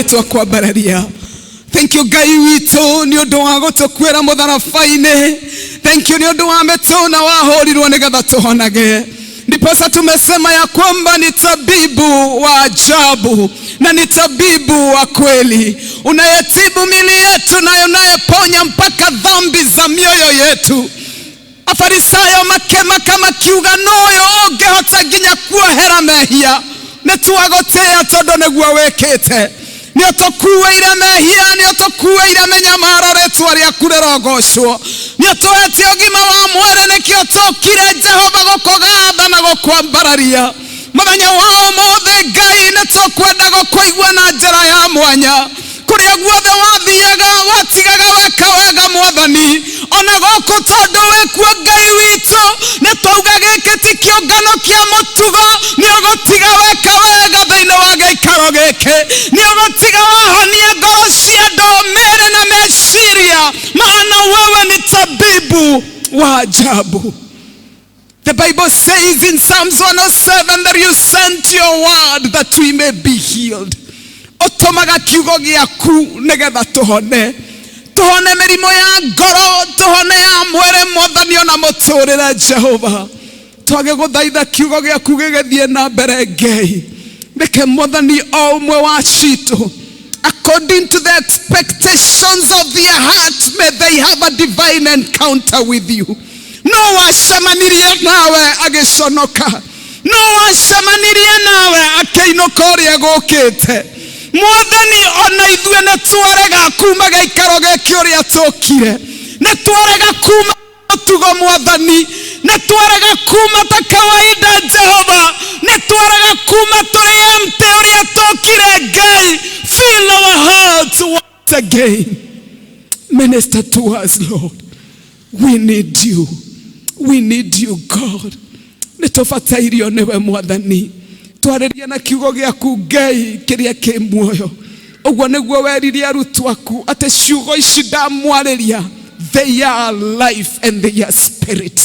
Nĩ twakwambararia. Thank you, Ngai witũ, nĩ ũndũ wa gũtũkuĩra mũtharaba-inĩ. Thank you nĩ ũndũ wa mĩtũna wahũrirwo nĩgetha tũhonage. Ndiposa tumesema ya kwamba ni tabibu wa ajabu na ni tabibu wa kweli, unayetibu mili yetu na unayeponya mpaka dhambi za mioyo yetu. Afarisayo makĩmaka makiuga, noyo ũngĩhota nginya kuohera mehia? Nĩ twagũtĩĩa tondũ nĩguo wĩkĩte. Nĩ ũtũkuĩire mehia, nĩ ũtũkuĩire mĩnyamaro, rĩtwa rĩaku rĩrogocwo. Nĩ ũtũhete ũgima wa mwĩrĩ, nĩkĩo tũkire, Jehova, gũkũgatha na gũkwambararia mũthenya wa ũmũthĩ. Ngai, nĩ tũkwenda gũkũigua na njĩra ya mwanya. Kũrĩa guothe wathiaga watigaga weka wega, Mwathani, ona gũkũ tondũ wĩkuo. Ngai witũ, nĩ twauga gĩkĩ ti kĩũngano kĩa mũtugo. Nĩ ũgũtiga weka wega thĩinĩ wa gĩikaro gĩkĩ, nĩ ũgũtiga wahonia ngoro cia andũ, mĩĩrĩ na meciria, maana wewe ni tabibu wa ajabu. The Bible says in Psalms 107 that you sent your word that we may be healed. Ũtũmaga kiugo gĩaku nĩgetha tũhone, tũhone mĩrimũ ya ngoro, tũhone ya mwĩrĩ, Mwathani, ona mũtũrĩre. Jehova, twagĩgũthaitha kiugo gĩaku gĩgĩthiĩ na mbere. Ngai, reke Mwathani o ũmwe wa citũ, according to the expectations of their heart, may they have a divine encounter with you. No wacemanirie nawe agĩconoka, no wacemanirie nawe akĩinũka ũrĩa gũkĩte. Mwathani, ona ithuĩ nĩ twarega kuma gĩikaro gĩkĩ ũrĩa tũkire, nĩ twarega kuma mũtugo. Mwathani, nĩ twarega kuma ta kawaida. Jehova, nĩ twarega kuma tũrĩ empty ũrĩa tũkire. Ngai, fill our hearts once again. Minister to us, Lord. We need you, we need you, God. Nĩ tũbatairio nĩwe, Mwathani. Twarĩrie na kiugo gĩaku, Ngai, kĩrĩa kĩ muoyo. Ũguo nĩguo werire arutwo aku atĩ ciugo ici ndamwarĩria, they are life and they are spirit.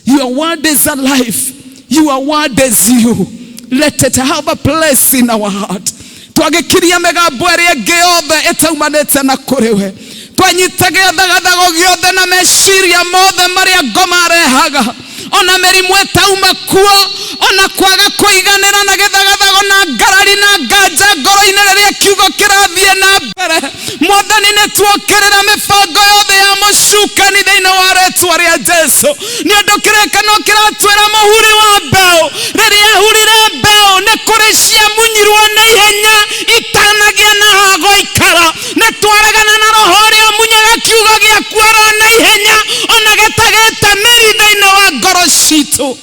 Your word is alive, your word is you. Let it have a place in our heart. Twagĩkiria mĩgambo ĩrĩa ĩngĩ yothe ĩtaumanĩte na kũrĩ we. Twanyita gĩathagathago gĩothe na meciria mothe marĩa ngoma arehaga, ona mĩrimũ ĩtauma kuo, ona kwaga kũiganĩra na gĩthagathago na ngarari na nganja ngoro-inĩ rĩrĩa kiugo kĩrathiĩ na mbere. Mwathani, nĩ tuokĩrĩra mĩbango yothe ya mũcukani thĩinĩ wa rĩtwa rĩa Jesu, nĩ ũndũ kĩrĩkano kĩratwĩra mũhuri wa mbeũ, rĩrĩa ahurire mbeũ, nĩ kũrĩ ciamunyirwo na ihenya itanagĩa na hagũikara. Nĩ twaregana na roho ũrĩa ũmunyaga kiugo gĩaku oro na ihenya ona gĩtagĩte mĩri thĩinĩ wa ngoro citũ.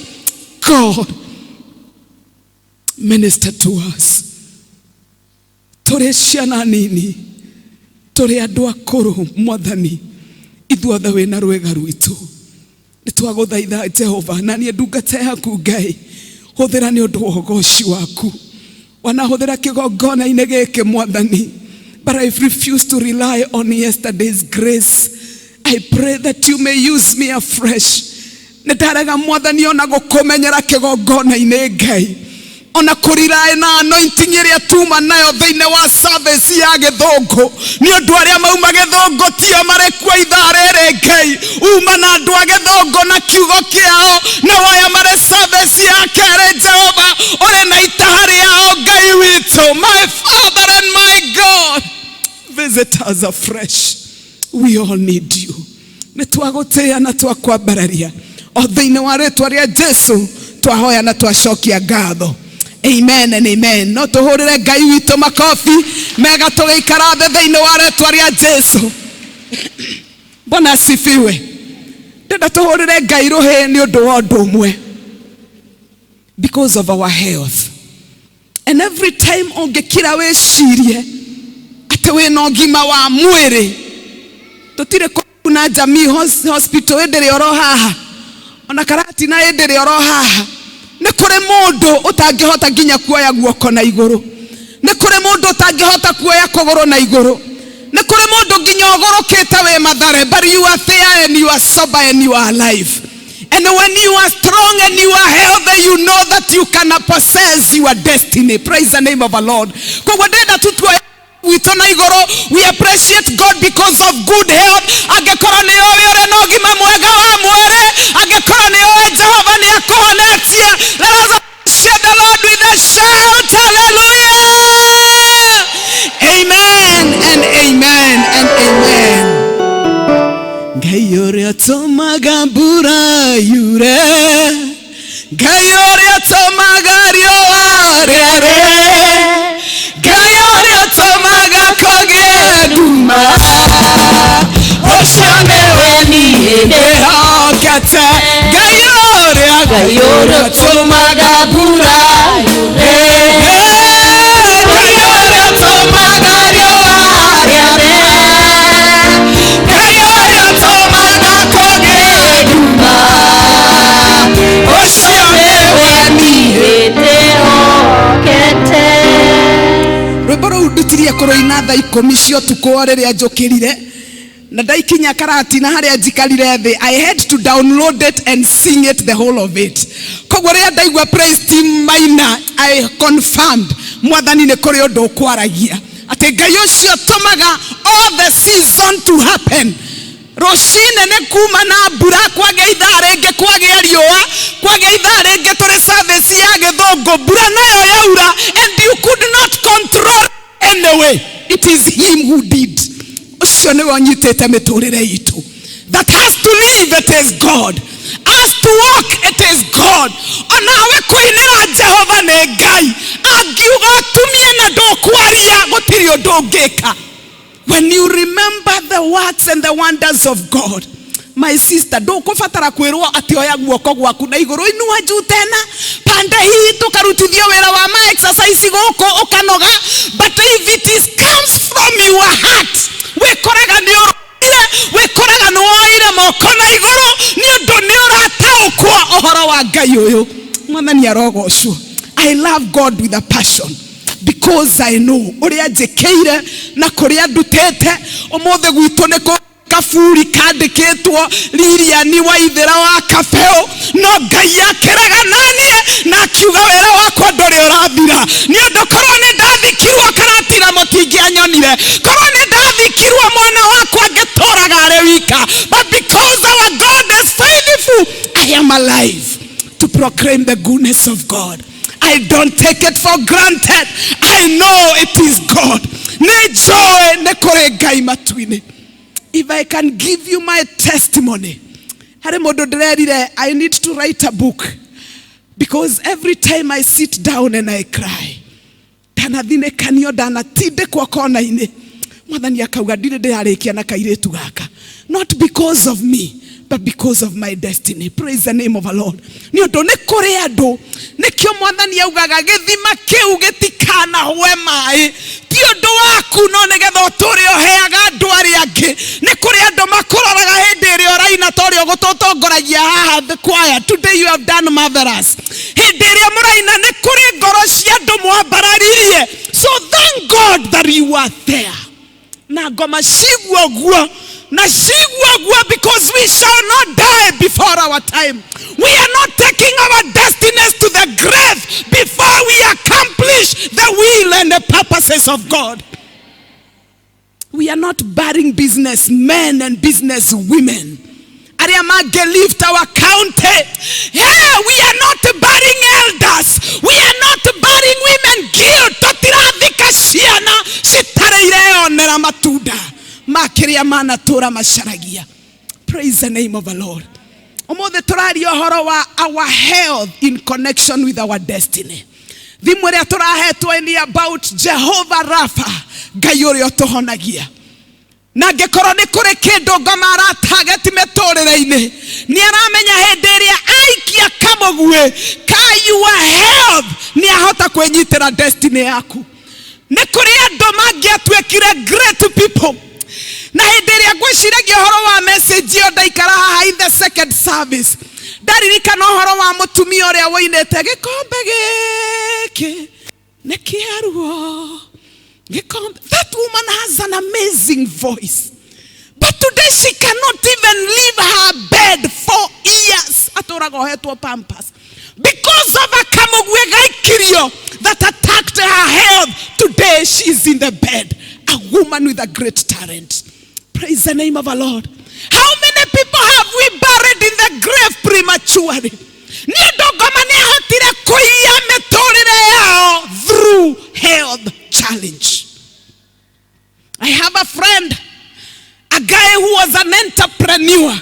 God, minister to us. Tũrĩ ciana nini, tũrĩ andũ akũrũ, Mwathani, ithuothe wĩna rwĩga rwitũ. Nĩ twagũthaitha, Jehova, na niĩ ndungata yaku, Ngai, hũthĩra nĩ ũndũ wa ũgoci waku. Wanahũthĩra kĩgongona-inĩ gĩkĩ, Mwathani, but I refuse to rely on yesterday's grace. I pray that you may use me afresh. Nĩ ndarega, Mwathani, ona gũkũmenyera kĩgongona-inĩ, Ngai, ona kũriraĩ na anointing ĩrĩa tuma nayo thĩinĩ wa service ya gĩthũngũ, nĩ ũndũ arĩa mauma gĩthũngũ tio marĩ kuo ithaa rĩrĩ. Ngai, uma na andũ a gĩthũngũ na kiugo kĩao, na waya marĩ service ya kerĩ. Jehova, ũrĩ na itaha rĩao. Ngai witũ, my Father and my God, visit us afresh. We all need you. Nĩ twagũtĩĩa na twakwambararia o thĩinĩ wa rĩtwa rĩa Jesu twahoya na twacokia ngatho. Amen and amen. No tũhũrĩre Ngai witũ makobi mega tũgĩikara thĩ thĩinĩ wa rĩtwa rĩa Jesu. Bwana asifiwe. Ndenda tũhũrĩre Ngai rũhĩ nĩ ũndũ wa ũndũ ũmwe, because of our health. And every time ũngĩkira wĩcirie atĩ wĩna ũgima wa mwĩrĩ, tũtirĩ kũu na Jamii Hospital ĩndĩrĩ oro haha, ona Karatina ĩndĩrĩ oro haha. Nĩ kũrĩ mũndũ ũtangĩhota nginya kuoya guoko na igũrũ, nĩ kũrĩ mũndũ ũtangĩhota kuoya kũgũrũ na igũrũ, nĩ kũrĩ mũndũ nginya ũgũrũkĩte wĩ Mathare, but you are there and you are sober and you are alive. And when you are strong and you are healthy, you know that you can possess your destiny. Praise the name of the Lord. Koguo ndĩrenda tu tuoye Gwitũ na igũrũ. We appreciate God because of good health. Angĩkorwo nĩ ũĩ ũrĩ na ũgima mwega wa mwĩrĩ, angĩkorwo nĩ ũĩ Jehova nĩ akũhonetie, let us appreciate the Lord with a shout, hallelujah! Amen and amen and amen. Ngai ũrĩa ũtũmaga mbura yure, Ngai ũrĩa ũtũmaga riũa rĩare, Ngai ũrĩa ũtũmaga kũgĩe nduma, ũcio nĩwe niĩ ndĩhokete. Ngai ũrĩa, Ngai ũrĩa ũtũmaga mbura yure, Ngai ũrĩa ũtũmaga riũa rĩare, Ngai ũrĩa ũtũmaga kũgĩe nduma, ũcio nĩwe niĩ. Ndĩhokete. Rwĩmbo rũu ndutirie kũrũina thaa 10 cia ũtukũ o rĩrĩa njũkĩrire na ndaikinya Karatina harĩa njikarire thĩ. I had to download it and sing it, the whole of it. Koguo rĩrĩa ndaigua praise team maina, I confirmed Mwathani nĩ kũrĩ ũndũ ũkwaragia, atĩ Ngai ũcio tũmaga all the season to happen. Rũcinĩ nĩ kuma na mbura, kwagĩa ithaa rĩngĩ kwagĩa riũa, kwagĩa ithaa rĩngĩ tũrĩ service ya gĩthũngũ, mbura nayo yaura, and you could not control anyway. It is him who did. Ũcio nĩwe ũnyitĩte mĩtũrĩre itũ. That has to live, it is God. As to walk, it is God. Onawe kũinĩra Jehova nĩ Ngai. Angiuga ũtumie na ndũkwaria, gũtirĩ ũndũ ũngĩka. When you remember the works and the wonders of God, my sister, ndũkũbatara kwĩrwo atĩ oya guoko gwaku na igũrũ, inua juu tena, pande hii, tũkarutithio wĩra wa ma exercise gũkũ ũkanoga. But if it is comes from your heart, wĩkoraga nĩ ũrũire, wĩkoraga nĩ woire moko na igũrũ nĩ ũndũ nĩ ũrataũkwo ũhoro wa Ngai ũyũ. Mwathani arogocwo. I love God with a passion because I know ũrĩa njĩkĩire na kũrĩa ndutĩte. Ũmũthĩ gwitũ nĩ kũ kaburi kandĩkĩtwo Lilian Waithĩra wa Kabeo, no Ngai akĩraga naniĩ na akiuga wĩra wakwa ndũrĩ ũrathira, nĩ ũndũ korwo nĩ ndathikirwo Karatina mũtingĩanyonire, korwo nĩ ndathikirwo mwana wakwa ngĩtũraga arĩ wika. But because our God is faithful, I am alive to proclaim the goodness of God. I don't take it for granted. I know it is God. Nĩ njũĩ nĩ kũrĩ Ngai matu-inĩ. If I can give you my testimony, harĩ mũndũ ndĩrerire I need to write a book because every time I sit down and I cry, ndanathinĩkanio, ndanatindĩkwo kona-inĩ, Mwathani akauga ndirĩ ndĩrarĩkia na kairĩtu gaka, not because of me but because of my destiny. Praise the name of the Lord. Nĩ ũndũ nĩ kũrĩ andũ, nĩkĩo Mwathani augaga gĩthima kĩu gĩtikanahwe maĩ, ti ũndũ waku, no nĩgetha ũtũre ũheaga andũ arĩa angĩ. Nĩ kũrĩ andũ makũroraga hĩndĩ ĩrĩa ũraina, ta ũrĩa ũgũtũtongoragia haha, the choir. Today you have done marvelous. Hĩndĩ ĩrĩa mũraina, nĩ kũrĩ ngoro cia andũ mwambararirie. So thank God that you are there. Na ngoma ciguo guo na ciguo guo, because we shall not die before our time. We are not taking our destinies to the grave before we accomplish the will and the purposes of God. We are not burying businessmen and business women arĩa mangĩ our county. Yeah, we are not burying elders, we are not burying women guild. Tũtirathika ciana citarĩ ireyonera matunda ma kĩrĩa manatũra macaragia. Praise the name of the Lord. Ũmũthĩ tũraria ũhoro wa our health in connection with our destiny. Thimũ ĩrĩa tũrahetwo nĩ about Jehovah Rapha, Ngai ũrĩa ũtũhonagia. Na angĩkorwo nĩ kũrĩ kĩndũ ngoma aratageti mĩtũrĩre-inĩ, nĩ aramenya hĩndĩ ĩrĩa aikia kamũguĩ ka your health, nĩ ahota kwĩnyitĩra destiny yaku. Nĩ kũrĩ andũ mangĩatuĩkire great people. Na hĩndĩ ĩrĩa ngwĩciragia ũhoro wa message ĩyo, ndaikara haha in the second service, ndaririkana ũhoro wa mũtumia ũrĩa woinĩte, "Gĩkombe gĩkĩ nĩ kĩa ruo gĩkombe." That woman has an amazing voice, but today she cannot even leave her bed. 4 years atũraga ohetwo Pampers. Because of a kamũguĩ gaikirio that attacked her health, today she is in the bed, a woman with a great talent. Praise the name of the Lord. How many people have we buried in the grave prematurely? Nĩ ũndũ ngoma nĩ ahotire kũiya mĩtũrĩre yao through health challenge. I have a friend, a guy who was an entrepreneur,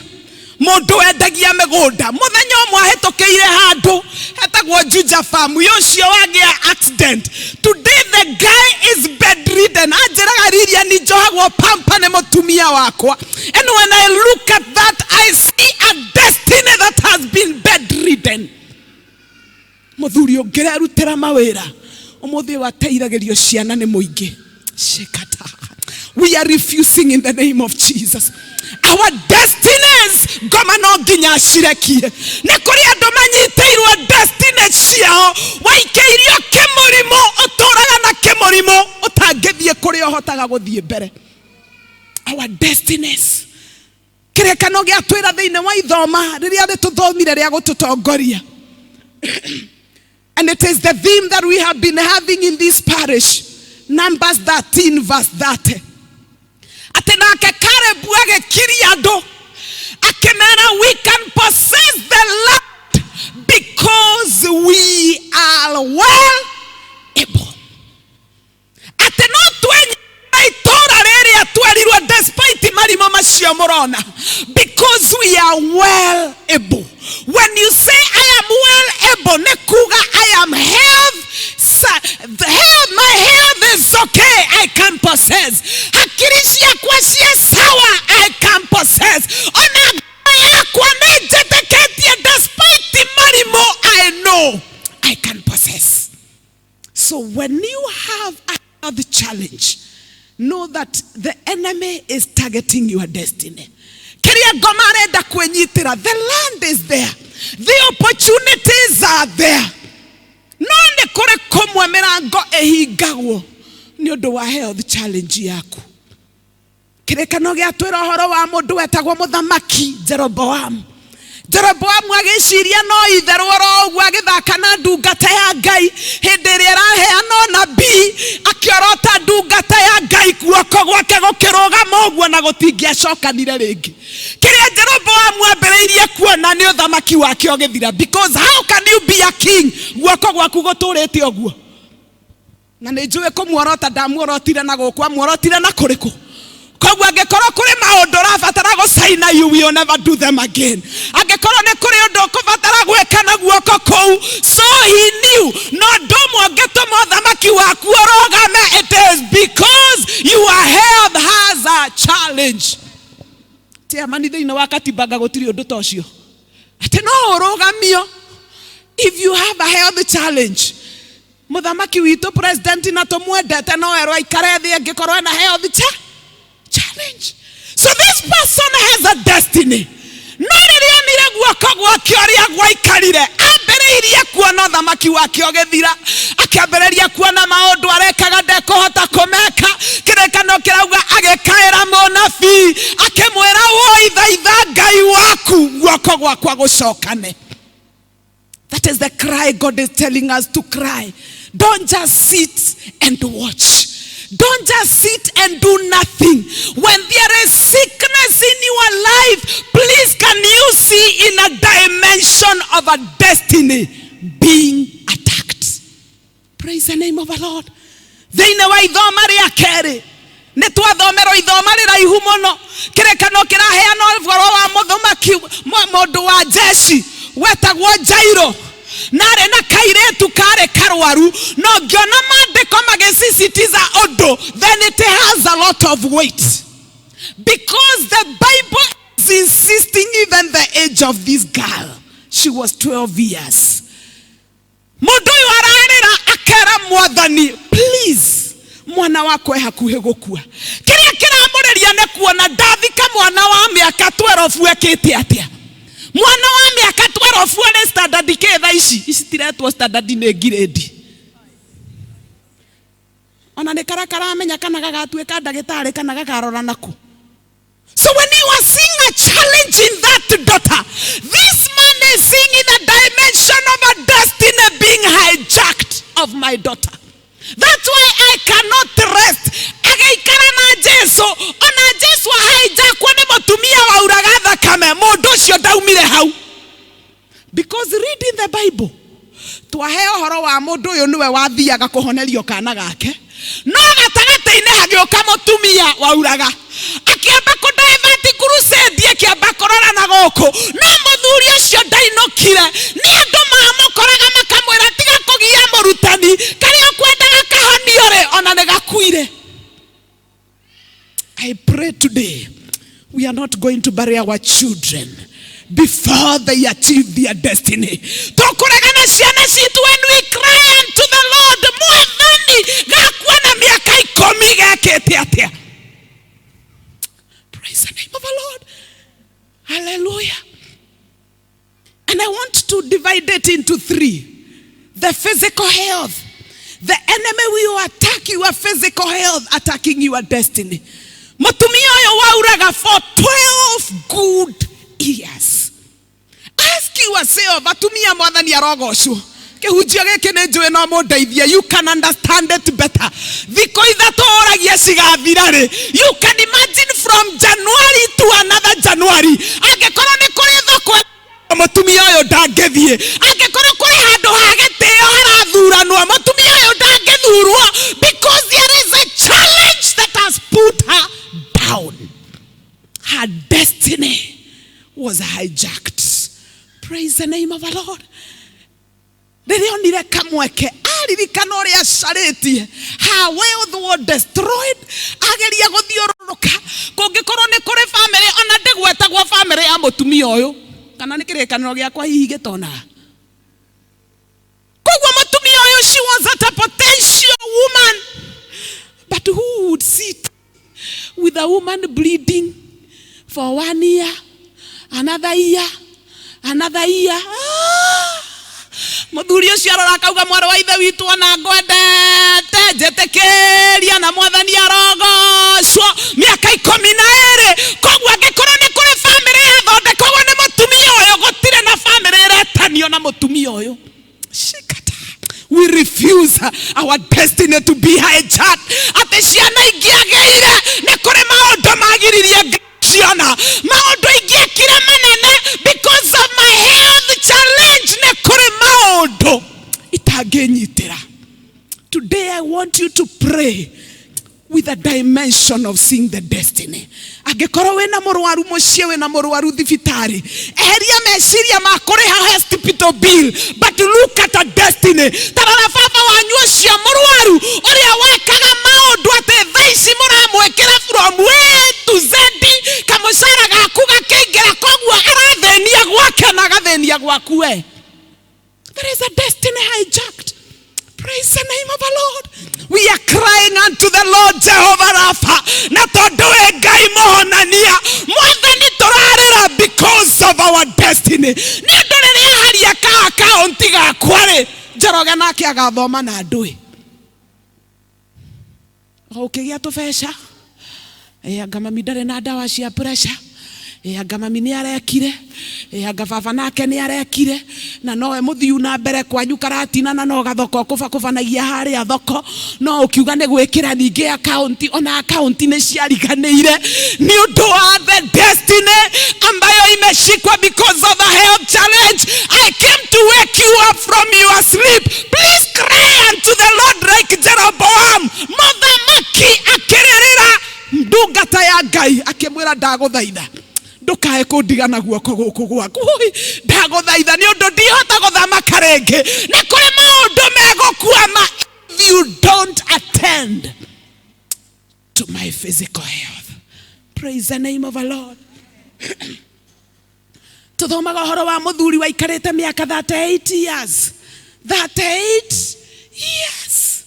mũndũ wendagia mĩgũnda. Mũthenya ũmwe ahĩtũkĩire handũ hetagwo Juja Farm, ũyũ ũcio wagĩa accident. Today the guy is bedridden. Anjĩraga, "Riria ni njohagwo pamper nĩ mũtumia wakwa." And when I look at that, I see a destiny that has been bedridden. Mũthuri ũngĩrerutĩra mawĩra, ũmũthĩ ũyũ ateithagĩrio ciana nĩ mũingĩ. Shekata. We are refusing in the name of Jesus. Our destinies, ngoma no nginya cirekie. Nĩ kũrĩ andũ manyitĩirwo destiny ciao, waikĩirio kĩmũrimũ, ũtũraga na kĩmũrimũ, ũtangĩthiĩ kũrĩa ũhotaga gũthiĩ mbere. Our destinies. Kĩrĩkano gĩatwĩra thĩinĩ wa ithoma rĩrĩa rĩtũthomire rĩa gũtũtongoria. And it is the theme that we have been having in this parish. Numbers 13 verse 30. Atĩ nake Caleb agĩkiria andũ akĩmera, "We can possess the land because we are well able." Atĩ no twenyita itũũra rĩrĩa twerirwo despite marimo macio mũrona, because we are well able. When you say, "I am well able," nĩ kuga I am health, the health, my health is okay, I can possess. Hakiri ciakwa cie sawa, I can possess. Ona ngoro yakwa nĩ njĩtĩkĩtie, despite marimo, I know I can possess. So when you have a health challenge, know that the enemy is targeting your destiny. Kĩrĩa ngoma arenda kwĩnyitĩra, the land is there, the opportunities are there. No nĩ kũrĩ kũmwe mĩrango ĩhingagwo nĩ ũndũ wa health challenge yaku. Kĩrĩkano gĩatwĩra ũhoro wa mũndũ wetagwo Mũthamaki Jeroboamu. Jeroboamu agĩciria no itherũ oro ũguo, agĩthaka na ndungata ya Ngai hĩndĩ ĩrĩa ĩraheana ũnabii, akĩorota ndungata ya Ngai guoko gwake gũkĩrũgama ũguo na gũtingĩacokanire rĩngĩ. Kĩrĩa Jeroboamu ambĩrĩirie kuona nĩ ũthamaki wake ũgĩthira, because how can you be a king guoko gwaku gũtũrĩte ũguo? Na nĩ njũĩ kũmuorota ndamuorotire na gũkũ, amuorotire na kũrĩkũ. Koguo angĩkorwo kũrĩ maũndũ ũrabatara gũcaina, you will never do them again. Angĩkorwo nĩ kũrĩ ũndũ ũkũbatara gwĩka na guoko kũu, so he knew no ũndũ ũmwe ũngĩtũma ũthamaki waku ũrũgame, it is because your health has a challenge. Chairman, thĩinĩ wa katibanga gũtirĩ ũndũ ta ũcio atĩ no ũrũgamio if you have a health challenge. Mũthamaki witũ, president, na tũmwendete, no erwo aikare thĩ angĩkorwo ena health challenge. So this person has a destiny, no rĩrĩa onire guoko gwake ũrĩa gwaikarire, ambĩrĩirie kuona ũthamaki wake ũgĩthira, akĩambĩrĩria kuona maũndũ arekaga ndekũhota kũmeka. Kĩrĩkano kĩrauga agĩkaĩra mũnabii akĩmwĩra, "Woi, thaitha Ngai waku guoko gwakwa gũcokane." That is the cry God is telling us to cry. Don't just sit and watch. Don't just sit and do nothing. When there is sickness in your life, please, can you see in a dimension of a destiny being attacked? Praise the name of the Lord. Thĩinĩ wa ithoma rĩa kerĩ nĩ twathomerwo ithoma rĩraihu mũno. Kĩrĩkano kĩraheana ũhoro wa mũthamaki, mũndũ wa jeshi wetagwo Jairo, narĩ na kairĩtu karĩ karwaru. No ngĩona maandĩko magĩsisitiza ũndũ, then it has a lot of weight, because the Bible is insisting even the age of this girl. She was 12 years. Mũndũ ũyũ ararĩra akera Mwathani, "Please, mwana wakwa e hakuhĩ gũkua." Kĩrĩa kĩramũrĩria nĩ kuona ndathika mwana wa mĩaka 12 ekĩte atĩa. Mwana wa mĩaka 12 arĩ standard kĩ thaa ici? Ici tiretwo standard, nĩ ngirĩndi. Ona nĩ kara karamenya kana gagatuĩka ndagĩtarĩ kana gakarora naku. So when you are seeing a challenge in that daughter, this man is seeing in a dimension dimension of a destiny being hijacked of my daughter. That's why I cannot rest. Agĩikara na Jesu, ona Jesu ahijackwo nĩ mũtumia wauraga thakame, mũndũ ũcio ndaumire hau. Because read in the Bible, twaheo ũhoro wa mũndũ ũyũ nĩwe wathiaga kũhonerio kana gake, no gatagatĩ-inĩ hagĩũka mũtumia wauraga, akĩamba kũ-divert crusade, akĩamba kũrora na gũkũ, no mũthuri ũcio ndainũkire. Nĩ andũ mamũkoraga makamwĩra, "Tiga kũgia mũrutani, karĩa ũkwendaga kahonio rĩ, ona nĩ gakuire." I pray today we are not going to bury our children before they achieve their destiny. Tũkũregana ciana citũ when we cry unto the Lord, "Mwathani, gakua na mĩaka 10 gekĩte atĩa?" Praise the name of the Lord. Hallelujah. And I want to divide it into three. The physical health. The enemy will attack your physical health, attacking your destiny. Mũtumia ũyũ wauraga for 12 good years. Ask yourself, atumia, Mwathani arogocwo. Kĩhunjio gĩkĩ nĩ njũĩ no mũndeithie. You can understand it better. Thikũ 3 ũragia cigathira rĩ. You can imagine from January to another January. Angĩkorwo nĩ kũrĩ thoko, mũtumia ũyũ ndangĩthiĩ. Angĩkorwo kũrĩ handũ ha gĩtĩo harathuranwo, mũtumia ũyũ ndangĩthurwo, because there is a challenge that has put her down. Her destiny was hijacked. Praise the name of the Lord. Rĩrĩa onire kamweke, aririkana ũrĩa acarĩtie, her wealth was destroyed. Ageria gũthiũrũrũka, kũngĩkorwo nĩ kũrĩ famĩlĩ ona ndĩgwetagwo famĩlĩ ya mũtumia ũyũ, kana nĩ kĩrĩkanĩro gĩakwa hihi gĩtonaga. Koguo mũtumia ũyũ, she was at a potential woman, but who would sit with a woman bleeding for one year, another year, another year? Ah! Mũthuri ũcio arora akauga, "Mwarĩ wa ithe witũ, ona ngwendete, njĩtĩkĩria na Mwathani arogocwo, mĩaka 12." Koguo angĩkorwo nĩ kũrĩ bamĩrĩ yathondekagwo nĩ mũtumia ũyũ, gũtirĩ na bamĩrĩ ĩretanio na mũtumia ũyũ. Shikata. We refuse our destiny to be hijacked. Atĩ ciana ingĩagĩire, nĩ kũrĩ maũndũ magiririe ciona, maũndũ ingĩekire manene, because of my health challenge nĩ kũrĩ maũndũ itangĩnyitĩra. Today I want you to pray with a dimension of seeing the destiny. Angĩkorwo wĩna mũrwaru mũciĩ, wĩna mũrwaru thibitarĩ, eheria meciria ma kũrĩha hospital bill, but look at a destiny. Tarora baba wanyu ũcio mũrwaru, ũrĩa wekaga maũndũ atĩ thaa ici mũramwĩkĩra from A to Z, kamũcara gaku gakĩingĩra, koguo arathĩnia gwake na agathĩnia gwaku we. There is a destiny hijacked. Praise the name of the Lord. We are crying unto the Lord Jehovah Rapha. Na tondũ we Ngai mũhonania, Mwathani, tũrarĩra because of our destiny. Nĩ ũndũ rĩrĩa haria ka akaunti gakwa rĩ, Njoroge nake agathoma na ndũĩ. O ũkĩgĩa tũbeca, ĩ anga mami ndarĩ na ndawa cia pressure, ĩ anga mami nĩ arekire, ĩ anga baba nake nĩ arekire, na nowe mũthiu na mbere kwanyu karatina, na no gathoko kũbakũbanagia harĩa thoko, no ũkiuga nĩ gwĩkĩra ningĩ akaunti, ona akaunti nĩ ciariganĩire nĩ ũndũ wa the destiny ambayo imeshikwa because of a health challenge. I came to wake you up from your sleep. Please cry unto the Lord like Jeroboam. Mũthamaki akĩrĩrĩra ndungata ya Ngai, akĩmwĩra, "Ndagũthaitha, ndũkae kũndiga na guoko gũkũ gwaku. Ui, ndagũthaitha, nĩ ũndũ ndihota gũthamaka rĩngĩ, nĩ kũrĩ maũndũ megũkuama if you don't attend to my physical health." Praise the name of the Lord. Tuthomaga ũhoro wa mũthuri waikarĩte mĩaka 38 years, 38 years.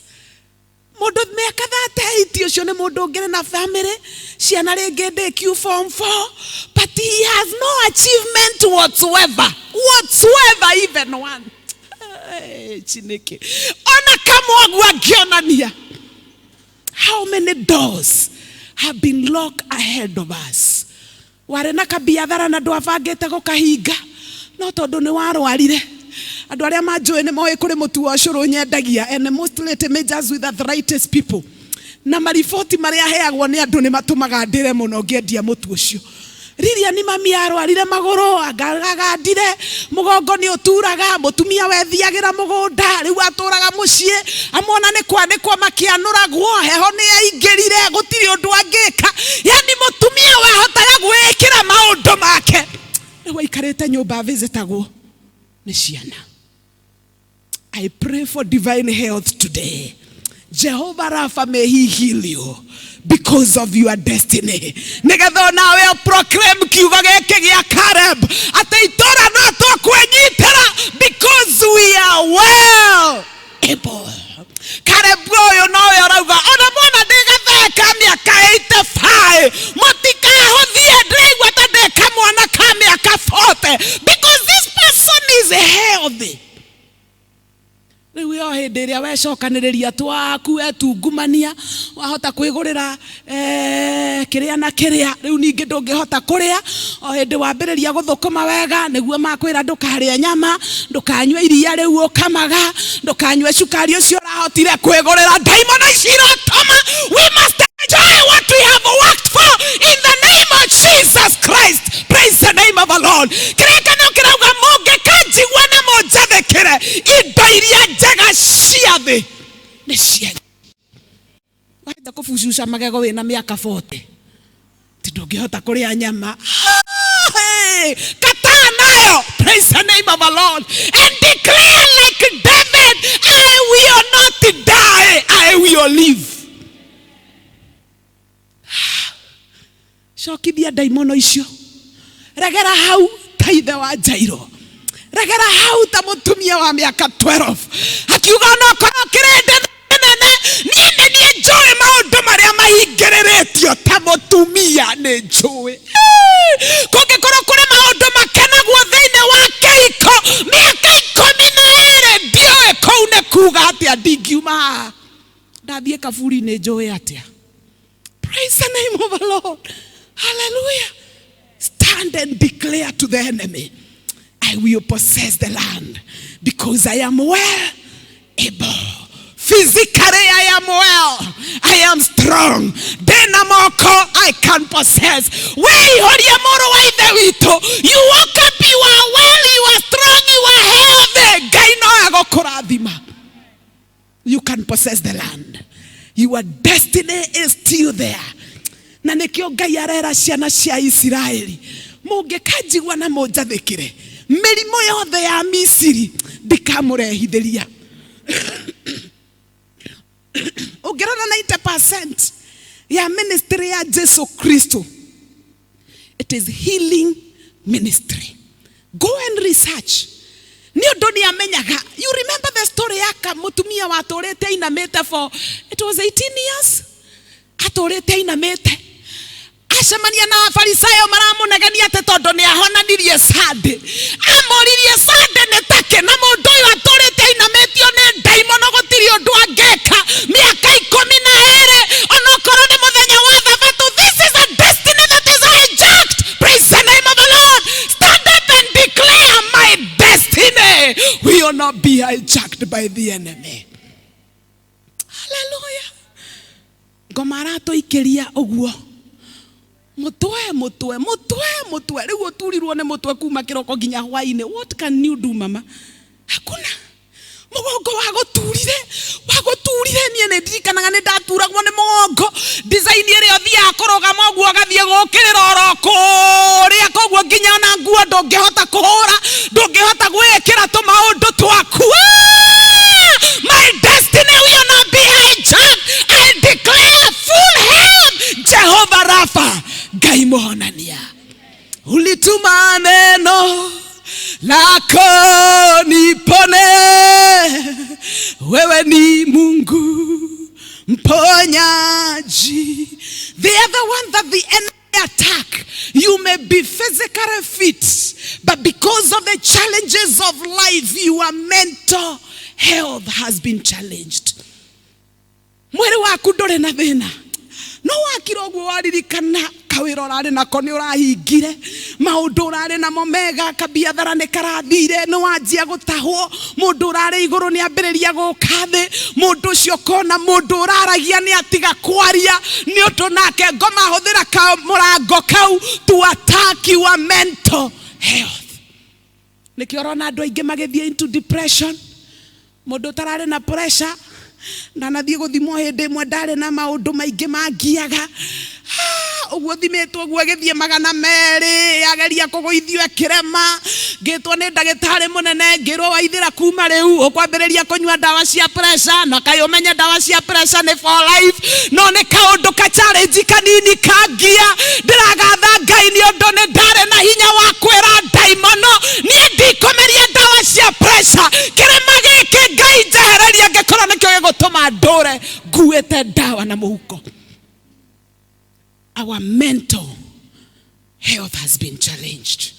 Mũndũ mĩaka 38, ũcio nĩ mũndũ ũngĩrĩ na family, ciana rĩngĩ ndĩkiu form 4, but he has no achievement whatsoever, whatsoever, even one. Hey, chineke, ona kamwe angĩonania. How many doors have been locked ahead of us? Warĩ na kabiathara na ndwabangĩte gũkahinga, no tondũ nĩ warwarire, Andũ arĩa manjũĩ nĩ moĩ kũrĩ mũtu wa ũcũrũ nyendagia, and mostly it majors with arthritis people. Na mariboti marĩa heagwo nĩ andũ nĩ matũmaga ndĩre mũno ngĩendia mũtu ũcio. Riria ni mami arwarire magũrũ, agagandire mũgongo nĩ ũturaga, mũtumia wethiagĩra mũgũnda rĩu atũraga mũciĩ, amona nĩ kwanĩkwo makĩanũragwo, heho nĩ yaingĩrire, gũtirĩ ũndũ angĩka. Yani mũtumia wahotaga gwĩkĩra maũndũ make, rĩu aikarĩte nyũmba visitagwo nĩ ciana. I pray for divine health today. Jehovah Rapha, may he heal you because of your destiny. Nigetha onawe proclaim kiugo gĩkĩ gĩa Caleb atĩ itũra no tũkwĩnyitĩra because we are well able. Caleb ũyũ nowe ũrauga ona mwana ndĩ gathee ka mĩaka 85, mũtikahũthie, ndĩraigua ta ndĩ kamwana ka mĩaka 40 because this person is healthy. Rĩu yo hĩndĩ ĩrĩa wecokanĩrĩria twaku, wetungumania, wahota kwĩgũrĩra kĩrĩa na kĩrĩa, rĩu ningĩ ndũngĩhota kũrĩa. O hĩndĩ wambĩrĩria gũthũkũma wega, nĩguo makwĩra ndũkarĩe nyama, ndũkanyue iria rĩu ũkamaga, ndũkanyue cukari ũcio ũrahotire kwĩgũrĩra. Ndaimono ici irotoma. We must enjoy what we have worked for in the name of Jesus Christ. Praise the name of the Lord. Kĩrĩkanĩro kĩrauga mũngĩkanjigua na mũnjathĩkĩre, indo iria njega cia thĩ nĩ cianyu. Wahota kũbucuca magego wĩna mĩaka 40, ti ndũngĩhota kũrĩa nyama. Hey, kataa nayo. Praise the name of the Lord and declare like David, "I will not die, I will live." Cokithia ndaimono icio. Regera hau ta ithe wa Jairo, regera hau ta mũtumia wa mĩaka 12 akiuga, onokorwo kĩrĩndĩ nene, niĩ nĩ niĩ njũĩ maũndũ marĩa mahingĩrĩrĩtio ta mũtumia nĩ njũĩ. Kũngĩkorwo kũrĩ maũndũ makenagwo thĩinĩ wa kĩhiko mĩaka 12, ndiũĩ kũu nĩ kuga atĩa. Ndingiuma haha ndathiĩ kaburi nĩ njũĩ atĩa. Praise the name of the Lord. Hallelujah. Stand and declare to the enemy, "I will possess the land because I am well able. Physically, I am well. I am strong. Ndĩna moko, I can possess." Wĩihũrie, mũrũ wa ithe witũ. You woke up, you are well, you are strong, you are healthy. Ngai no egũkũrathima. You can possess the land. Your destiny is still there. Na nĩkĩo Ngai arera ciana cia Isiraeli, mũngĩkanjigua na mũnjathĩkĩre, mĩrimũ yothe ya Misiri ndikamũrehithĩria. Ũngĩrora 90% ya ministry ya Jesu Kristo, it is healing ministry. Go and research. Nĩ ũndũ nĩ amenyaga. You remember the story ya mũtumia watũrĩte ainamĩte for, it was 18 years, atũrĩte ainamĩte, acemania na Afarisayo maramũnegenia atĩ tondũ nĩ ahonanirie Sunday. Amũririe, "Sunday nĩ takĩ?" Na mũndũ ũyũ atũrĩte ainamĩtio nĩ ndaimono, gũtirĩ ũndũ angĩka mĩaka 12, onokorwo nĩ mũthenya wa Thabatũ. This is a destiny that is hijacked. Praise the name of the Lord. Stand up and declare, "My destiny will not be hijacked by the enemy." Hallelujah. Ngoma aratũikĩria ũguo mũtwe, mũtwe, mũtwe, mũtwe. Rĩu ũturirwo nĩ mũtwe kuma kĩroko nginya hwainĩ. What can you do, mama? Hakuna. Mũgongo wagũturire, wagũturire. Niĩ nĩ ndirikanaga nĩ ndaturagwo nĩ mũgongo design ĩrĩa ũthiaga kũrũgama ũguo, ũgathiĩ gũkĩrĩra oro kũrĩa, koguo nginya ona nguo ndũngĩhota kũhũra, ndũngĩhota gwĩkĩra tũmaũndũ twaku. Ah! My destiny will not be hijacked. I declare full health. Jehovah Rapha, Ngai mũhonania, ulituma neno lako nipone. Wewe ni Mungu mponyaji. The other one that the enemy attack, you may be physically fit, but because of the challenges of life, your mental health has been challenged. Mwĩrĩ waku ndũrĩ na thĩna, no wakira ũguo waririkana kaũndũ. Kawĩra ũrarĩ nako nĩ ũrahingire, maũndũ ũrarĩ namo mega, kabiathara nĩ karathire, nĩ wanjia gũtahwo, mũndũ ũrarĩ igũrũ nĩ ambĩrĩria gũka thĩ, mũndũ ũcio ũkona mũndũ ũraragia nĩ atiga kwaria, nĩ ũndũ nake ngoma hũthĩra ka mũrango kau to attack your mental health. Nĩkĩo ũrona andũ aingĩ magĩthiĩ into depression. Mũndũ ũtararĩ na pressure ndanathiĩ gũthimwo hĩndĩ ĩmwe, ndarĩ na maũndũ maingĩ mangiaga. Ah, ũguo thimĩtwo ũguo ĩgĩthiĩ 200, yageria kũgũithio ĩkĩrema. Ngĩtwo nĩ ndagĩtarĩ mũnene, ngĩrwo waithĩra kuma rĩu ũkwambĩrĩria kũnyua ndawa cia pressure, na kaĩ ũmenye ndawa cia pressure nĩ for life, no nĩ kaũndũ ka challenge kanini kangia. Ndĩragatha Ngai nĩ ũndũ nĩ ndarĩ na hinya wa kwĩra ndaimono niĩ ndikũmeria ndawa cia pressure. Kĩrĩma gĩkĩ Ngai njehereria angĩkorwo nĩkĩo gĩgũtũma ndũre nguĩte ndawa na mũhuko. Our mental health has been challenged.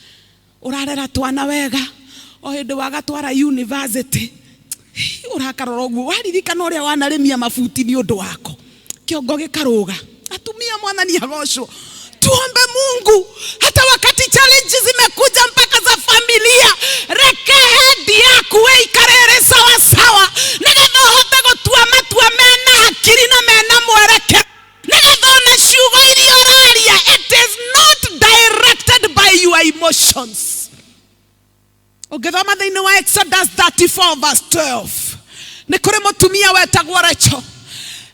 Ũrarera twana wega, o hĩndĩ wagatwara university, ũrakarora ũguo waririkana ũrĩa wanarĩmia mabuti nĩ ũndũ wako, kĩongo gĩkarũga. Atumia, Mwathani agocwo. Tuombe Mungu hata wakati challenges zimekuja mpaka za familia, reke head yaku ĩikare ĩrĩ sawa sawa, nĩgetha ũhote gũtua matua mena hakiri na mena mwerekero, nĩgetha ona ciugo iria ũraria, it is not directed by your emotions. Ũngĩthoma thĩinĩ wa Exodus 34 verse 12, nĩ kũrĩ mũtumia wetagwo Rachel.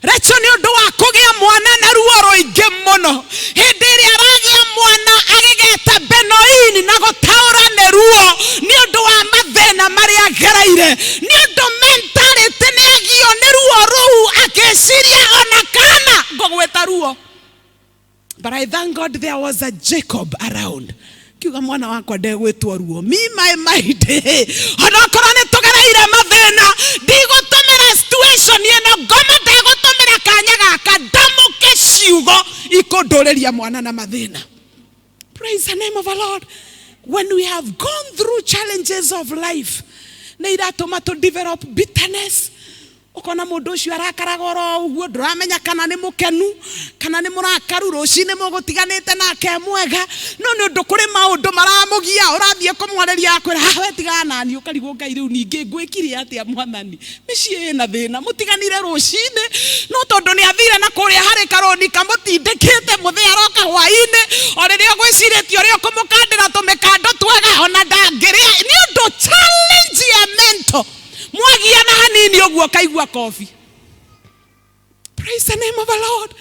Rachel nĩ ũndũ wa kũgĩa mwana na ruo rũingĩ mũno, hĩndĩ ĩrĩa aragĩa mwana agĩgeta Benoini, na gũtaũra nĩ ruo, nĩ ũndũ wa mathĩna marĩa agereire, nĩ ũndũ mentality nĩ agio nĩ ruo rũu, akĩciria ona kana ngũgwĩta ruo. But I thank God there was a Jacob around. Kiuga mwana wakwa ndegwĩtwo ruo. Me my mind. Onokorwo nĩ tũgereire mathĩna, ndigũtũmĩra situation ĩno, ngoma ndegũtũmĩra kanya gaka ndamũke ciugo ikũndũrĩria mwana na mathĩna. Praise the name of the Lord. When we have gone through challenges of life, nĩ iratũma to develop bitterness. Ũkona mũndũ ũcio arakaraga oro ũguo, ndũramenya kana nĩ mũkenu kana nĩ mũrakaru. Rũcinĩ mũgũtiganĩte nake mwega, no nĩ ũndũ kũrĩ maũndũ maramũgia, ũrathiĩ kũmwarĩria akwĩra hawe tigana nani. Ũkarigwo, Ngai, rĩu ningĩ ngwĩkire atĩa? Mwathani, mĩciĩ ĩna thĩna, mũtiganire rũcinĩ, no tondũ nĩ athire na kũrĩa harĩ karũni kamũtindĩkĩte, mũthĩ aroka hwaĩ-inĩ, o rĩrĩa ũgwĩcirĩtie ũrĩa ũkũmũkandĩra tũmĩkando twega, ona ndangĩrĩa, nĩ ũndũ challenge ya mental. Mwagiana hanini ũguo kaigua kobi. Praise the name of the Lord.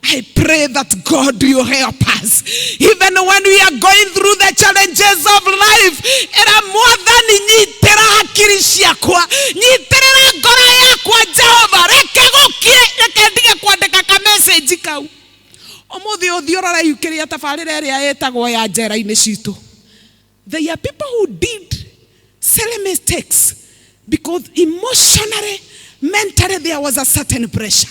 I pray that God will help us even when we are going through the challenges of life. Era Mwathani, nyitĩra hakiri ciakwa, nyitĩrĩra ngoro yakwa. Jehova, reke gũkie, reke ndige kwandĩka ka message kau ũmũthĩ. Ũthiĩ ũrore kĩrĩa tabarĩra ĩrĩa ĩtagwo ya njera-inĩ citũ. There are people who did silly mistakes because emotionally, mentally, there was a certain pressure.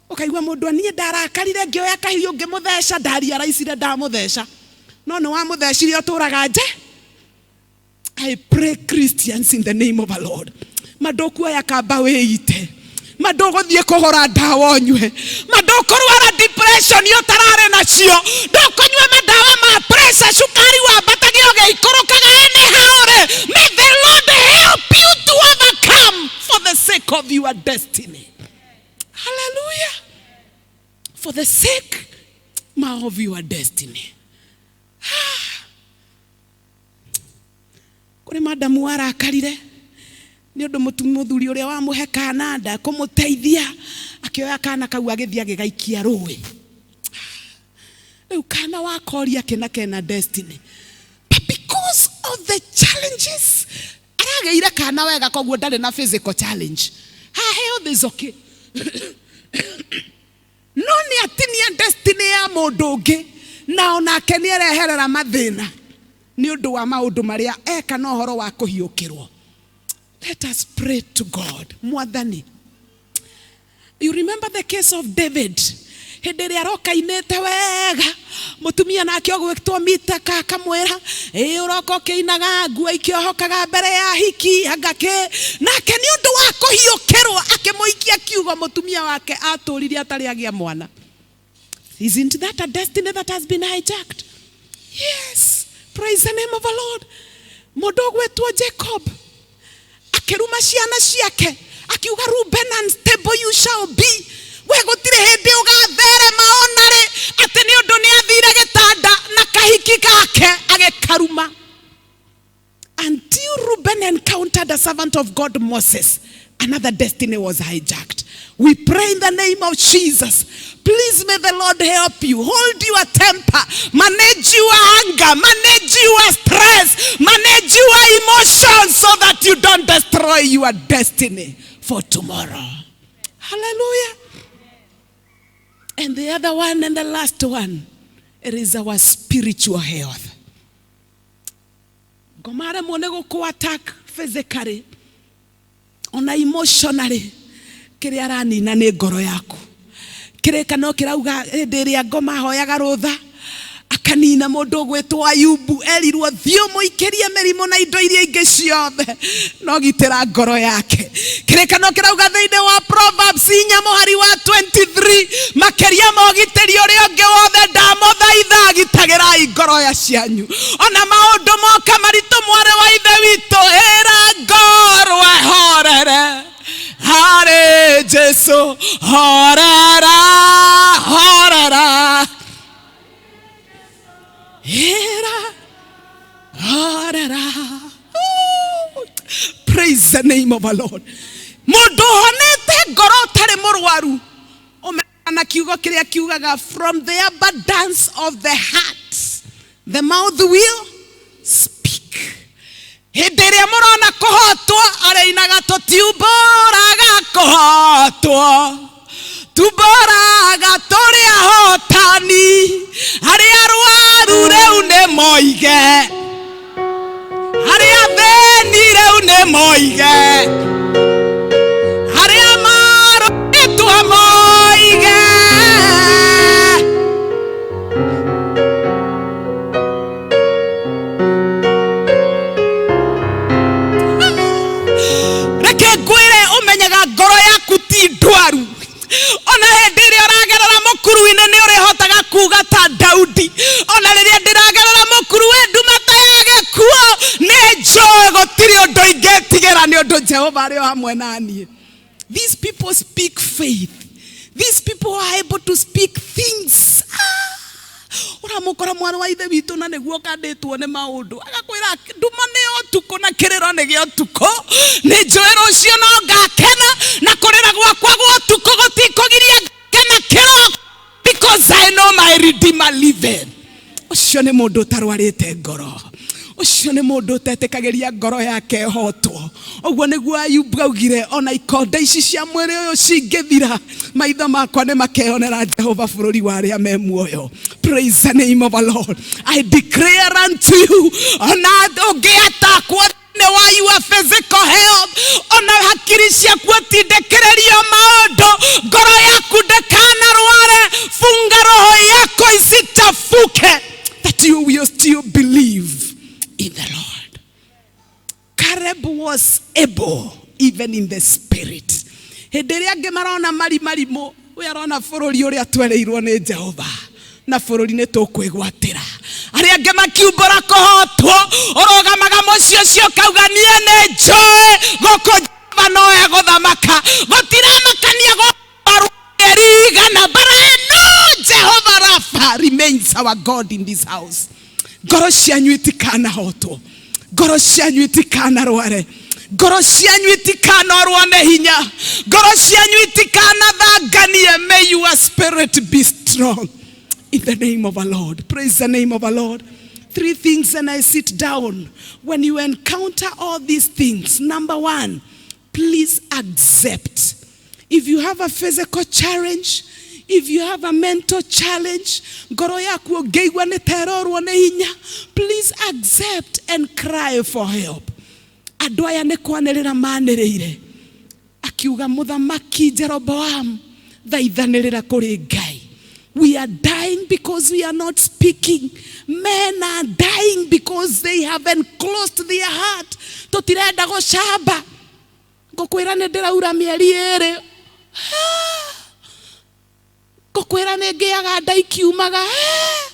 Ũkaigua mũndũ, niĩ ndarakarire ngĩoya kahiũ ngĩmũtheca, ndariaraicire ndamũtheca, no nĩ wamũthecire ũtũraga nje. I pray, Christians, in the name of the Lord, mandũkuoya kamba wĩite, mandũgũthiĩ kũgũra ndawa ũnyue, mandũkũrwara depression ũtararĩ nacio, ndũkũnyua mandawa ma pressure, cukari wambatagia ũgĩikũrũkaga. Anyhow rĩ, may the Lord help you to overcome for the sake of your destiny. Hallelujah. For the sake of your destiny. Kũrĩ madamu warakarire nĩ ũndũ mũthuri ũrĩa wamũhe kana ndakũmũteithia, akĩoya kana kau agĩthiĩ agĩgaikia rũĩ. Rĩu kana wakoria kĩna kena destiny, but because of the challenges aragĩire kana wega, koguo ndarĩ na physical challenge, her health is okay, no nĩ atinia destiny ya mũndũ ũngĩ, na onake nĩ areherera mathĩna nĩ ũndũ wa maũndũ marĩa eka na ũhoro wa kũhiũkĩrwo. Let us pray to God. Mwathani, you remember the case of David, hĩndĩ ĩrĩa aroka inĩte wega, mũtumia nake ũgwĩtwo Mitaka akamwĩra, ĩ ũroka ũkĩinaga nguo ikĩohokaga mbere ya hiki angakĩ. Nake nĩ ũndũ wa kũhiũkĩrwo akĩmũikia kiugo, mũtumia wake atũrire atarĩ agĩa mwana. Isn't that a destiny that has been hijacked? Yes. Praise the name of the Lord. Mũndũ ũgwĩtwo Jacob akĩruma ciana ciake, akiuga, "Reuben, unstable you shall be. We gũtirĩ hĩndĩ ũgatherema ona rĩ." Atĩ nĩ ũndũ nĩ athire gĩtanda na kahiki gake, agĩkaruma. Until Reuben encountered the servant of God Moses, another destiny was hijacked. We pray in the name of Jesus. Please may the Lord help you. Hold your temper. Manage your anger. Manage your stress. Manage your emotions so that you don't destroy your destiny for tomorrow. Hallelujah. And the other one and the last one, it is our spiritual health. Ngoma nĩ gũkũ attack physically ona emotionally, kĩrĩa aranina nĩ ngoro yaku. Kĩrĩkano kĩrauga hĩndĩ ĩrĩa ngoma ahoyaga rũtha akanina mũndũ ũgwĩtwo Ayubu, erirwo, "Thiĩ ũmũikĩrie mĩrimũ na indo iria ingĩ ciothe, no gitĩra ngoro yake." Kĩrĩkano kĩrauga thĩinĩ wa Proverbs 4 mũhari wa 23, "Makĩria ma ũgitĩri ũrĩa ũngĩ wothe, ndamũthaitha, gitagĩrai ngoro ya cianyu." Ona maũndũ moka maritũ, mwarĩ wa ithe witũ, ĩra ngoro ehorere harĩ Jesu. Horera, horera, ĩra horera. Ooh, praise the name of the Lord. Mũndũ ũhonete ngoro, ũtarĩ mũrwaru, ũmenyaga na kiugo kĩrĩa kiugaga, "From the abundance of the heart the mouth will speak." Hĩndĩ ĩrĩa mũrona kũhotwo, arĩinaga, "Tũtiumbũraga kũhotwo, tumbũraga tũrĩ ahotani. Arĩa arwaru rĩu nĩ moige, arĩa athĩni rĩu nĩ moige, arĩa marũĩtwo moige." Reke ngwĩre, ũmenyaga ngoro yaku ti ndwaru ona hĩndĩ ĩrĩa ũragerera mũkuru-inĩ. Nĩ ũrĩhotaga kuga ta Daudi, "Ona rĩrĩa ndĩragerera mũkuru wĩ nduma ta ya gĩkuũ, nĩ njũĩ gũtirĩ ũndũ ingĩtigĩra, nĩ ũndũ Jehova arĩ o hamwe na niĩ." These people speak faith. These people are able to speak things. Ah! Ũramũkora mwarĩ wa ithe witũ na nĩguo kandĩtwo nĩ maũndũ, agakwĩra, "Nduma nĩ ya ũtukũ na kĩrĩro nĩ gĩa ũtukũ, nĩ njũĩ rũciũ no ngakena, na kũrĩra gwakwa gwa ũtukũ gũtikũgiria ngakena kĩroko, because I know my Redeemer liveth." Ũcio nĩ mũndũ ũtarwarĩte ngoro. Ũcio nĩ mũndũ ũtetĩkagĩria ngoro yake ĩhotwo. Ũguo nĩguo Ayubu augire, "Ona ikonde ici cia mwĩrĩ ũyũ cingĩthira, maitho makwa nĩ makeyonera Jehova bũrũri wa arĩa me muoyo." Praise the name of the Lord. I declare unto you, ona ũngĩatakwo thĩinĩ wa your physical health, ona hakiri ciaku ũtindĩkĩrĩrio maũndũ, ngoro yaku ndĩkanarware. Funga roho yako isichafuke, that you will still believe in the Lord. Caleb was able even in the spirit. Hĩndĩ ĩrĩa angĩ marona mari marimũ, we arona bũrũri ũrĩa twereirwo nĩ Jehova, na bũrũri nĩ tũkwĩgwatĩra. Arĩa angĩ makiumbũra kũhotwo, ũrũgamaga mũciĩ ũcio ũkauga, "Niĩ nĩ njũĩ gũkũ Jehova no egũthamaka. Gũtiramakania gũrigana, but I know Jehovah Rapha remains our God in this house." Ngoro cianyu itikanahotwo, ngoro cianyu itikanarware, ngoro cianyu itikanorwo nĩ hinya, ngoro cianyu itikanathanganie. May your spirit be strong in the name of the Lord. Praise the name of the Lord. Three things and I sit down. When you encounter all these things, number one, please accept. If you have a physical challenge, if you have a mental challenge, ngoro yaku ũngĩigua nĩ terorwo nĩ hinya, please accept and cry for help. Andũ aya nĩ kwanĩrĩra manĩrĩire, akiuga, "Mũthamaki Jeroboam, thaithanĩrĩra kũrĩ Ngai. We are dying because we are not speaking. Men are dying because they have enclosed their heart. Tũtirenda gũcamba. Ngũkwĩra nĩ ndĩraura mĩeri 2. Ngũkwĩra nĩ ngĩaga nda ikiumaga. Eh!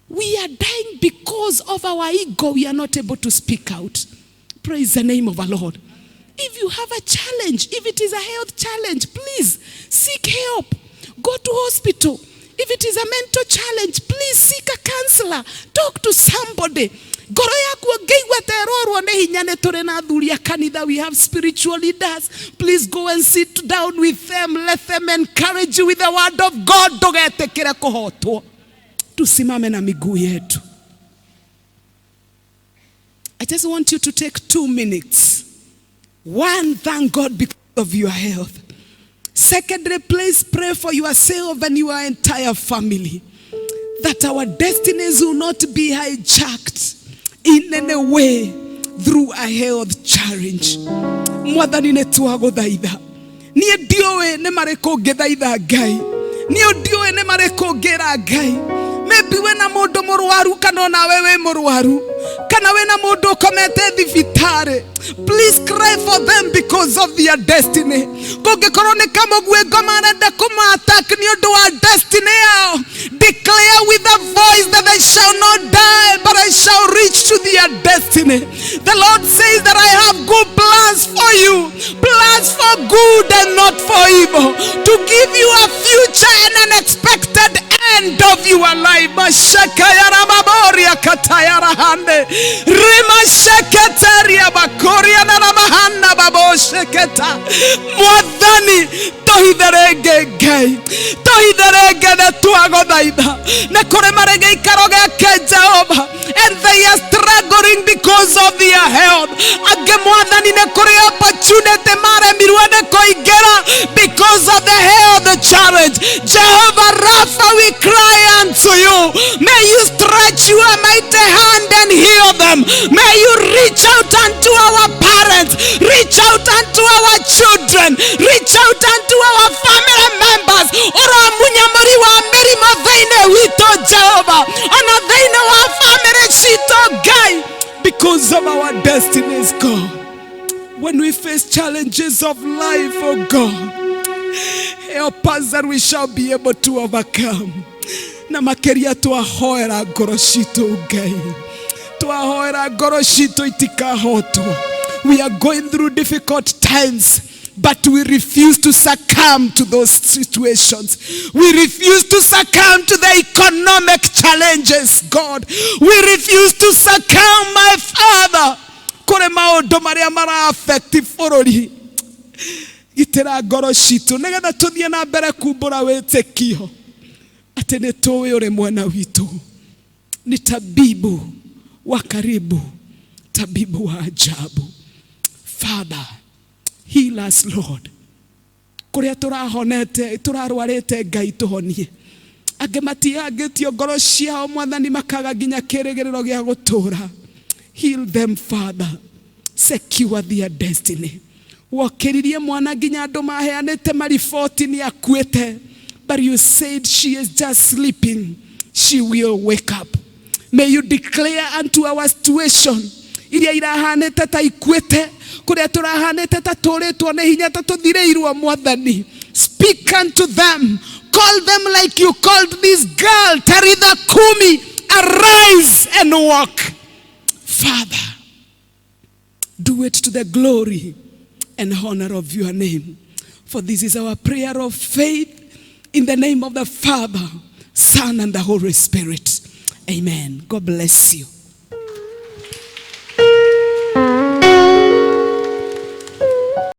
We are dying because of our ego. We are not able to speak out. Praise the name of the Lord. If you have a challenge, if it is a health challenge, please seek help. Go to hospital. If it is a mental challenge, please seek a counselor. Talk to somebody. Ngoro yaku ũngĩigua ta ĩrorwo nĩ hinya, nĩ tũrĩ na athuri a kanitha. We have spiritual leaders. Please go and sit down with them. Let them encourage you with the word of God. Ndũgetĩkĩre kũhotwo. Tusimame na miguu yetu. I just want you to take 2 minutes. One, thank God because of your health. Secondly, please pray for yourself and your entire family that our destinies will not be hijacked in any way through a health challenge. Mwathani, nĩ twagũthaitha. Niĩ ndiũĩ nĩ marĩkũ ngĩthaitha Ngai. Niĩ ndiũĩ nĩ marĩkũ ngĩra Ngai. Maybe wĩna mũndũ mũrwaru, kana onawe wĩ mũrwaru, kana wĩna mũndũ ũkomete thibitarĩ. Please cry for them because of their destiny. Kũngĩkorwo nĩ kamũguĩngo marenda kũma-attack nĩ ũndũ wa destiny yao, declare with a voice that they shall not die, but I shall reach to their destiny. The Lord says that I have good plans for you, plans for good and not for evil, to give you a future and an expected end of your life. Mashakayarababoria katayarahande. Rimasheketaria bakoria na ramahanda babosheketa. Mwathani, tohithe Ngai, tohithe rĩngĩ, nĩ twagũthaitha. Nĩ kũrĩ marĩ gĩikaro gĩake, Jehova, and they are struggling because of their health. Angĩ, Mwathani, nĩ kũrĩ opportunity maremirwo nĩ kũingĩra because of the health challenge. Jehovah Rapha, we cry unto you. May you stretch your mighty hand and heal them. May you reach out unto our parents, reach out unto our children, reach out unto our family members. Ũramunya mũri wa mĩrimũ thĩinĩ witũ, Jehova, ona thĩinĩ wa family citũ, Ngai, because of our destinies. God, when we face challenges of life, oh God, help us that we shall be able to overcome. Na makeria twahoera ngoro citũ, Ngai, twahoera ngoro citũ itikahotwo. We are going through difficult times, but we refuse to succumb to those situations. We refuse to succumb to the economic challenges, God. We refuse to succumb, my Father, kũrĩ maũndũ marĩa mara affect bũrũri. Gitĩra ngoro citũ nĩgetha tũthiĩ na mbere kumbũra wĩtĩkio atĩ nĩ tũĩ ũrĩ mwena witũ, ni tabibu wa karibu, tabibu wa ajabu. Father, heal us, Lord. Kũrĩa tũrahonete, tũrarwarĩte, Ngai, tũhonie. Angĩ matiangĩtio ngoro ciao, Mwathani, makaga nginya kĩrĩgĩrĩro gĩa gũtũũra. Heal them, Father. Secure their destiny. Wokĩririe mwana nginya andũ maheanĩte mariboti nĩ akuĩte, but you said she is just sleeping, she will wake up. May you declare unto our situation iria irahanĩte ta ikuĩte, kũrĩa tũrahanĩte ta tũrĩtwo nĩ hinya, ta tũthirĩirwo. Mwathani, speak unto them. Call them like you called this girl, "Talitha kumi, arise and walk." Father, do it to the glory and honor of your name, for this is our prayer of faith in the name of the Father, Son and the Holy Spirit. Amen. God bless you.